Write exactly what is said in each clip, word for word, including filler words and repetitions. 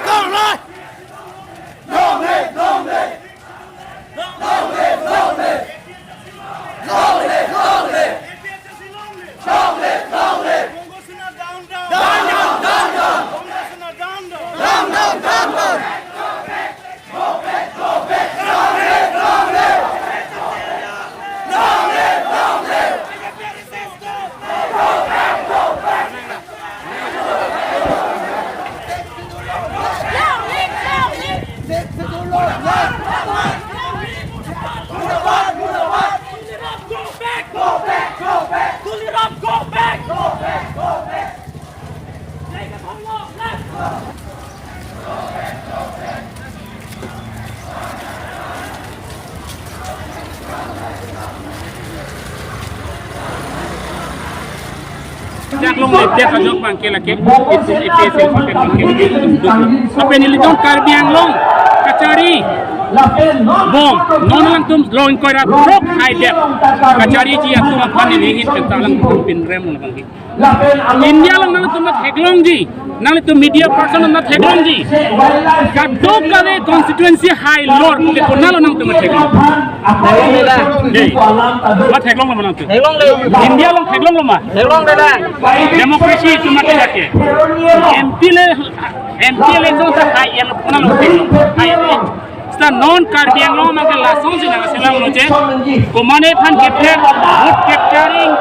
Long live! Long live! Long live! Long live! Long live! Long live! Long live! Long live! Long live! Congress na down, down! Down, down, down, down! Congress na down, down! Down, down, down, down! Tuliram, go back! Go back! Go back! Tuliram, go back! Go back! Go back! Jaklong le dia kajok bangke lake, itu itu itu bangke. Lapen ilitum Karbi Anglong kachari bom, non alangtum long ingkoi ra throk haidet kachariji atum aphan nelihin penta alangtum pinrem lo bangke. India along nangtum theklongji, nanglitum media person nang theklongji. Kadokave constituency high lord ke konatlo nangtum theklong. Dei, ma theklonglo ma nangtum? Theklongle. India along theklonglo ma? Theklongle. Democracy itum ake ake. M P le, M P election ta high el konatlo theklong. High el. Seta non Karbi Anglong abangke lasonsi nangselam lo je. Komatne aphan kepher, vote capturing,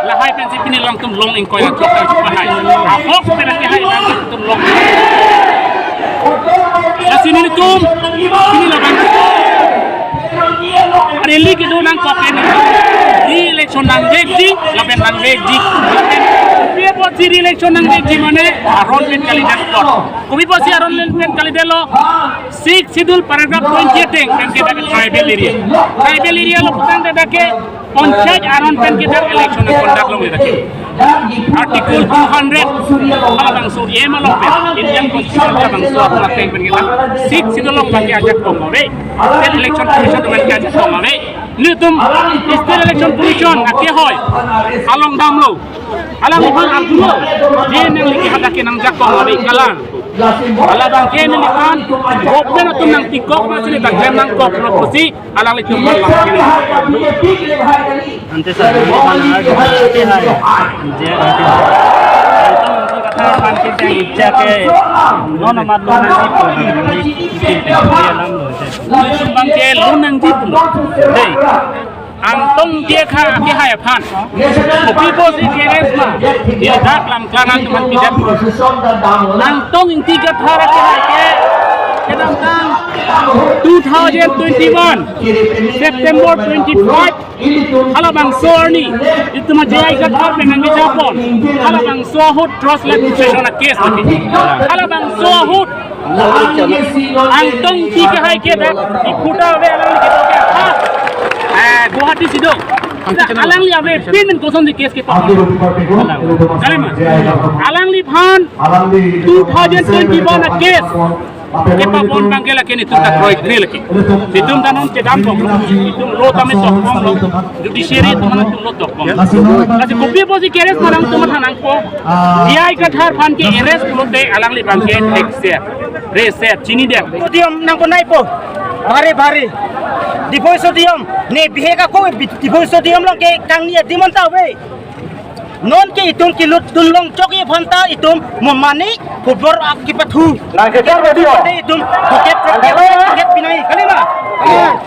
lahai pensi pini alangtum long ingkoi ra throk ta chupa hai. Ahok pera ke hai alangtum long. Lasi nelitum, pini labang. Rally kedo nangkok ke nelitum. Re-election nangvekji, lapen nangvekji. Lapen, kopi apotsi re-election nangvekji mane, aron pen kalidet lo. Kopi apotsi aron pen kalidet lo. Sixth Schedule paragraph twenty ateng pen ke dak tribal area. Tribal area lo putangte dak ke panchayat aron pen ke dak election conduct longledet ke. Article two hundred halabangso A along pen, Indian Constitution halabangso atum ateng pen ke dak Sixth Schedule along abangke ajak bom ave. State Election Commission atum ke ajak bom ave. Nelitum State Election Commission akehoi along damlo. Alangliphan arjulo, je nangli ke hadak ke nangjak bom ave kalang. Halabangke neliphan, government atum nangtikok masi neta klem nangkoklo pusi, alanglitum aphan lang. Ante sir, neliphan arjulo ke hai, je ante. Ante kathar aphan ke jang ijak ke, non amat lo nangji pu, nangji pu, nangji pu, nangji pu. Nelitum abangke lo nangji pu. Dei. Angtong Ingti Kathar akehai aphan. Kopi apotsi ke-arrest ma? Dak Lamklang atum aphan pidetpo. Angtong Ingti Kathar akehai ke kedamtang two thousand twenty-one September twenty-five halabangso arni itum a J I Kathar pen nangkejapon. Halabangso ahut three-stage procession a-case lake. Halabangso ahut Angtong Ingti Kathar ke dak, Diphu ta ave alangli kedo ke aphan. Eh, Guwahati si do. Alangli ave pin pen kosonsi case kepaponlo? Kalima. Alangliphan two thousand twenty-one a-case kepapon abangke lake nelitum ta kroikre lake. Nelitum ta non chedambomlo. Nelitum law tame tokbomlo. Judiciary atum nangtum lo tokbom. Lasi kopi apotsi ke-arrest ma nangtum aphan nangpo. J I Kathar aphan ke-arrest pulote alangli abangke thekser, reser, chinidet. Sodium nangkonaipo. Bhari bhari. Diphu Stadium. Ne bihek ako Diphu Stadium along ke kangni adim anta ave. Non ke itum kelut dunlong chok aphan ta itum mo mane football akepathu. Nang kejar berarti, oh. Ate itum buket buket buket pinai kalima.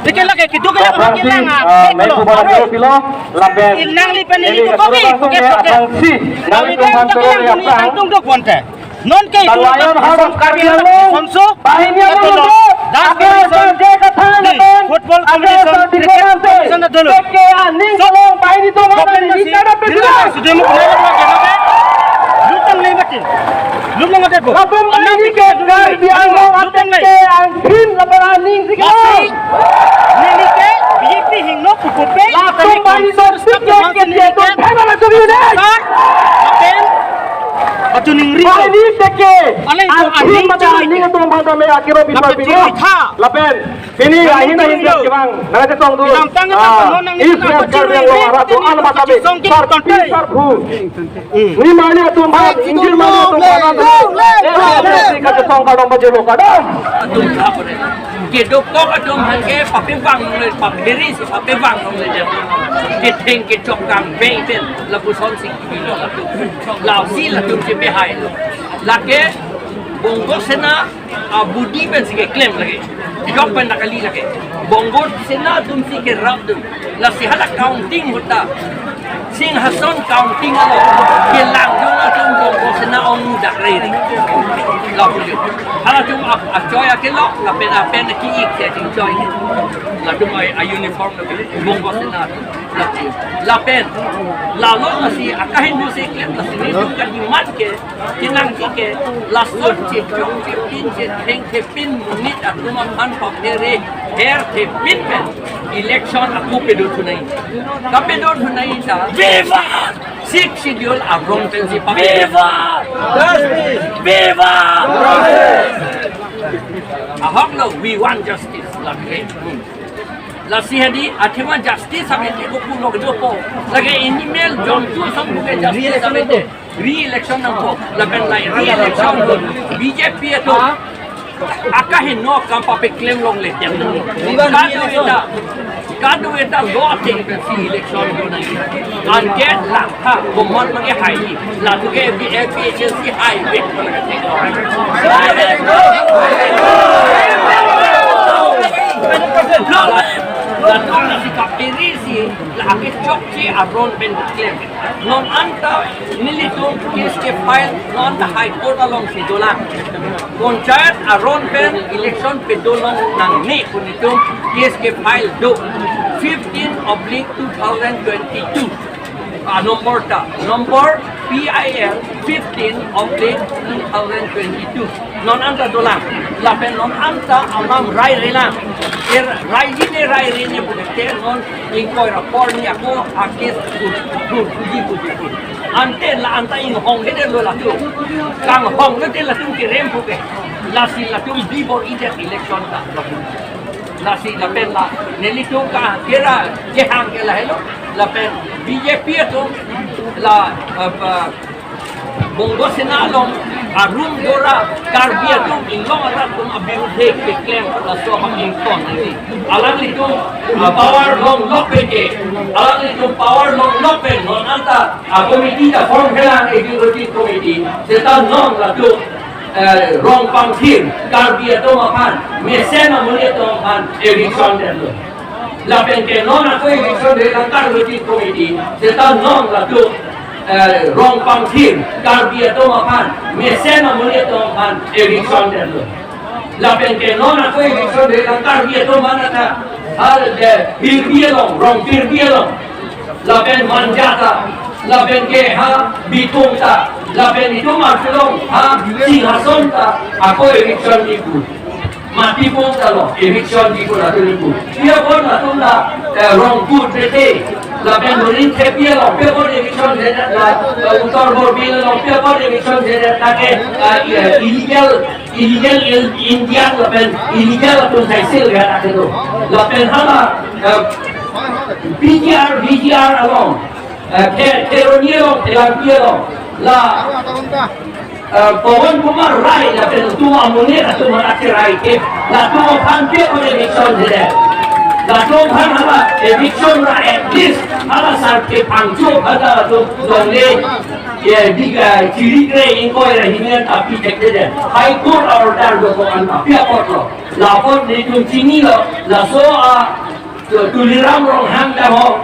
Dikela ke kitu kela Bapak ke lang, ah, ah, main football ave. Pilo, lapen. Inang li pen ini ini tuh kopi, kasih buket buket. Abang si, nang kami itu kan tuh kami yang ini yang angtung dok bonte. Non ke itu layan harus kami lo. Konso. Bahini yang itu lo. Lo. Das ke akan lo. Kerja kata di lapen. Football ada competition, di cricket competition dulu. Ke aning so, kalau bahini tuh mana government ini masih cara tidak. Sudah mau kenal apa? Lutang lagi mati. Lutang ada bu. Lapen bahini ke Karbi Anglong lutang lagi. Ke angkin lapen aning sih kalau. Neli ke B J P hingno kukupe. Lapen bahini tuh sih ke ke dia tuh. Hai mana tuh ini? Lapen Batu ningri. Bahini teke. Alai angkin aning mata cari aning ke. Itu mata me akhirnya bisa lapen bingung. Ciri kha. Lapen. Ini ya, ini yang dia kebang. Nang aja tong dulu. Nang tangan apa? Ah, nang ini ini apa? Karbi Anglong Barat tuh, ini alam apa mata me? Song ke sarpi, kontai. Sarpu. Hmm. Ini mana tuh, Mas? Ini mana tuh, Mas? Long live, long live, long Kachetong kardom pajirlo kardom. Atum khapore. Kedokok atum aphan ke papevang longle, papherisi papevang longle jam. Ketheng kechok kangveng pen lapuson si kilo atum. Lasi latum chepehailo. Lake Bongo Sena abudi pensi keklem lake. Jok pen ta kali lake. Bongo Sena atumsi kerap dun. Lasi hala counting ahut ta, Singhason counting along kelang jong atum Bongo Sena ong dak rei. Lapu jong. Halatum ap-, achoi akelok, lapen apen ki-ik si achingchoi. Latum a, a uniform lapen Bongo Sena atum. Lapen, lapen, lalo lasi akahingno si klem lasi nelitum kademand ke, kenangji ke, lason chechok chepin chetheng thepin monit atum aphan paphere her thepin pen election ako pedothunai. Kapedothunai ta. Viva! Sixth Schedule aron pensi pa. Viva! Justice! Viva! Ahoklo, we want justice. Lake. Lasi hadi, athema justice abe te ko pulo kedo po. Lake animal jontu ason ke justice abe te. Re-election nangpo, lapen lai re-election lo, B J P atum akahingno akam papeklem longle. Kadokave ta, kadokave ta lo ateng pensi election lo nang. Anke langtha, komat mangke hai, latum ke A P H L C hai. Latum lasi kaperisi, la ake chokche aron pen klem. Non anta nelitum case kefile, non anta High Court alongsi dolang. Panchayat aron pen election pedolong nangne pu nelitum case kefile do. Fifteen oblique two thousand twenty-two. Ah, number ta, number P I L fifteen oblique two thousand twenty-two. Non anta dolang. Lapen non anta alam rai relang. Er raiji ne rai rene pu ke non ingkoi ra porni ako a case kut, kut, kuji kut, kut. Ante la anta inghong hede lo latum. Kanghong hede latum kerem pu ke. Lasi latum bibor-idet election ta. Lasi lapen la nelitum ke kera kehang ke lahelo. Lapen B J P atum la, eh, eh, Bongo Sena along arum dora Karbi atum inglong arat atum abirudhe keklem laso ham ington nangji. Alanglitum, ah, power longlok pen ke, alanglitum power longlok pen non anta, ah, committee ta form helang, executive committee, seta non latum, eh, rong pangthir Karbi atum aphan, mesen amonit atum aphan eviction detlo. Lapen ke non ako eviction delang Karbi Committee, seta non latum, eh, rong pangthir Karbi atum aphan, mesen amonit atum aphan eviction detlo. Lapen ke non ako eviction delang Karbi atum aphan ata, hal de Pirbi along, rong Pirbi along. Lapen Manja ta, lapen ke ha Bithung ta, lapen itum arjulong ha Singhason ta, ako eviction di pu. Matipung ta lo, eviction di pu latum di pu. Pi apot latum ta, eh, Rongkut bete, lapen Morin Thepi along, pi apot eviction di la, eh, Uttar Borbil along, pi apot eviction di la, ta ke, eh, eh, illegal, illegal il-, Indian lapen illegal latum sai sil ya ta ke do. Lapen hala, eh, P G R, V G R along, eh, Khe-, Kheroni along, Telanpi along, la, eh, Pawan Kumar Rai lapen latum amonit atum anak rai ke, latum aphan pi apot eviction di le. Latum aphan hala eviction ra at least hala sar ke pangcho hala latum longle, ye, di ga chiri kre ingkoi ra hini an tapi thek de. High Court order do ko an tapi apot lo. Lapot nelitum chinilo, laso a, Tu-, Tuliram Ronghang tang ho,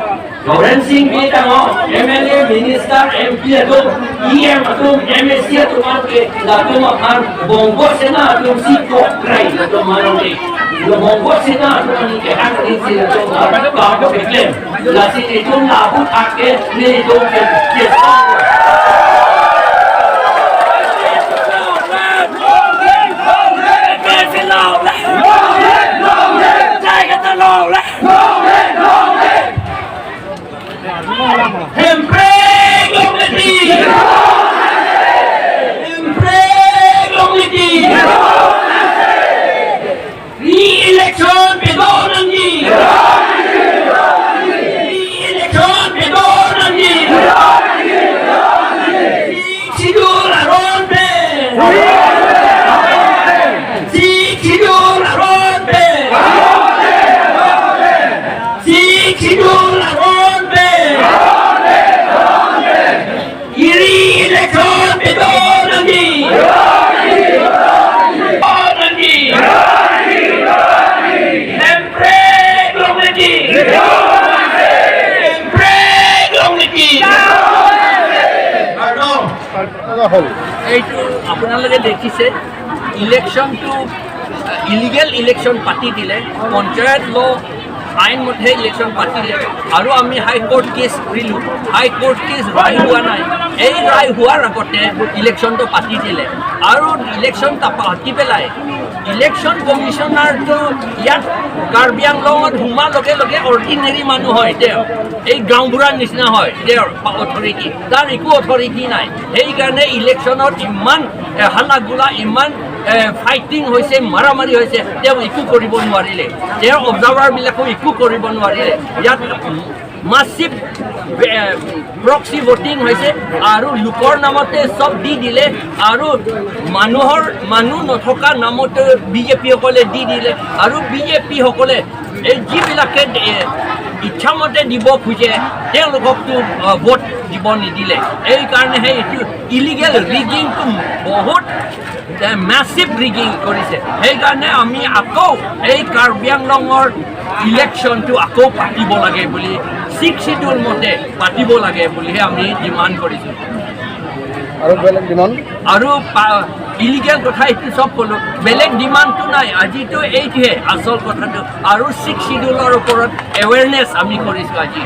Lawrence Sing Bey tang ho, M L A, minister, M P atum, E M atum, M A C atum an ke, latum aphan, Bongo Sena atum si kok krai, latum aphan ke. Lo Bongo Sena atum an ke hak ni si latum aphan, bang ko beklem. Lasi itum labu thak ke, nelitum ke, ke. Hemprek longle ti! Hemprek longle ti! Re-election pedo nangji! Re-election pedo nangji! হ'ল। এইটো আপোনালোকে দেখিছে, ইলেকশ্যনটো illegal election পাতি দিলে, পঞ্চায়ত ল আইন মতে ইলেকশ্যন পাতিলে, আৰু আমি হাই কোৰ্ট কেছ কৰিলোঁ। হাই কোৰ্ট কেছ ৰায় হোৱা নাই। এই ৰায় হোৱাৰ আগতে ইলেকশ্যনটো পাতি দিলে আৰু ইলেকশ্যন তা পাতি পেলাই ইলেকশ্যন কমিশ্যনাৰটো ইয়াত কাৰ্বি আংলঙত সোমোৱাৰ লগে লগে অৰ্ডিনেৰী মানুহ হয় তেওঁ, এই গাঁওবুঢ়াৰ নিচিনা হয় তেওঁৰ অথৰিটি, তাৰ একো অথৰিটি নাই। সেইকাৰণে ইলেকশ্যনত ইমান এ, হাল্লা গোলা, ইমান এ, ফাইটিং হৈছে, মাৰামাৰি হৈছে, তেওঁ একো কৰিব নোৱাৰিলে। তেওঁৰ অবজাৰ্ভাৰবিলাকো একো কৰিব নোৱাৰিলে। ইয়াত মাছিভ প্ৰক্সি ভোটিং হৈছে আৰু লোকৰ নামতে চব দি দিলে আৰু মানুহৰ মানুহ নথকা নামতে বিজেপি সকলে দি দিলে আৰু বিজেপি সকলে এই যিবিলাকে এ, ইচ্ছামতে দিব খোজে তেওঁলোককতো আ, ভোট দিব নিদিলে। এইকাৰণেহে এইটো ইলিগেল ৰিগিংটো বহুত মেছিভ ৰিগিং কৰিছে। সেইকাৰণে আমি আকৌ এই কাৰ্বি আংলঙৰ ইলেকশ্যনটো আকৌ পাতিব লাগে বুলি, ছিক্স শ্বিডিউল মতে পাতিব লাগে বুলিহে আমি ডিমাণ্ড কৰিছোঁ। আৰু বেলেগ ডিমাণ্ড? আৰু ইলিগেল কথা এইটো চব ক'লোঁ, বেলেগ ডিমাণ্ডটো নাই। আজিতো এইটোহে আচল কথাটো। আৰু ছিক্স শ্বিডিউলৰ ওপৰত এৱেৰনেছ আমি কৰিছোঁ আজি।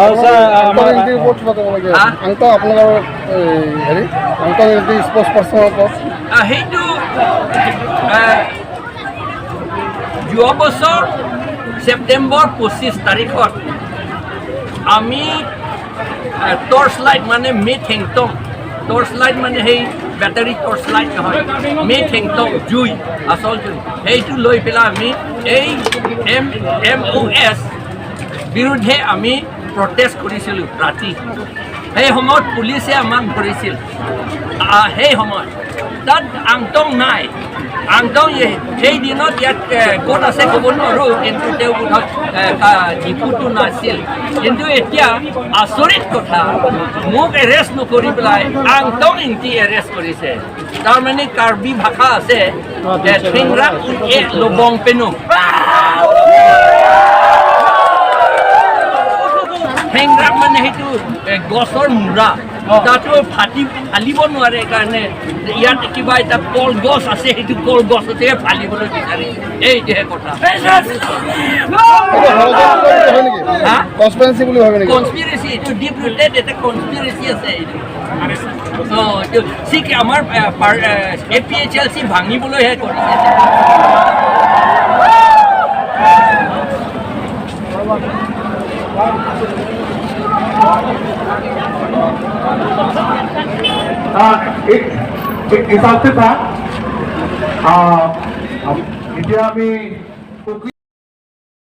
আৰু ছাৰ, আংটং আমাৰ ইংতিৰ ওপৰত কিবা ক'ব লাগে? হা? আংটং আপোনালোকৰ এই হেৰি, আংটং ইংতি স্পৰ্টছ পাৰ্চনৰ ওপৰত আহ, সেইটো আহ, যোৱা বছৰ ছেপ্টেম্বৰ পঁচিছ তাৰিখত আমি টৰ্চ লাইট মানে মে থেংটং, টৰ্চ লাইট মানে সেই বেটাৰী টৰ্চ লাইট নহয়, মে থেংটং জুই, আচল জুই, সেইটো লৈ পেলাই আমি এই এম এম অ' এছ বিৰুদ্ধে আমি প্ৰটেষ্ট কৰিছিলোঁ ৰাতি। সেই সময়ত পুলিচে আমাক ধৰিছিল। আহ, সেই সময়ত তাত আংটং নাই। আংটং এই- সেই দিনত ইয়াত এ, ক'ত আছে ক'ব নোৱাৰোঁ, কিন্তু তেওঁ বোধহয় এ, কা- ডিপুটো নাছিল। কিন্তু এতিয়া আচৰিত কথা, মোক এৰেষ্ট নকৰি পেলাই আংটং ইংতি এৰেষ্ট কৰিছে। তাৰমানে কাৰ্বি ভাষা আছে, এ, ফেংৰাক এ লবং পেনু। ফেংৰাক মানে সেইটো এ, গছৰ মূৰা। তাতো ফাটি ফালিব নোৱাৰে কাৰণে ইয়াত কিবা এটা কলগছ আছে, সেইটো কলগছতে ফালিবলৈ বিচাৰিছে। এইটোহে কথা। এইটো ষড়যন্ত্ৰ বুলি ভাবে নেকি? হা? কনস্পিৰেঞ্চি বুলি ভাবে নেকি? কনস্পিৰেচি, এইটো ডিপ ৰুটেড এটা কনস্পিৰেচি আছে এইটো। চ' এইটো ঠিক আমাৰ এ, পাৰ- এ, এ পি এইচ এল চি ভাঙিবলৈহে কৰিছে। हाँ, एक, एक हिसाब से था। हाँ, अब এতিয়া আমি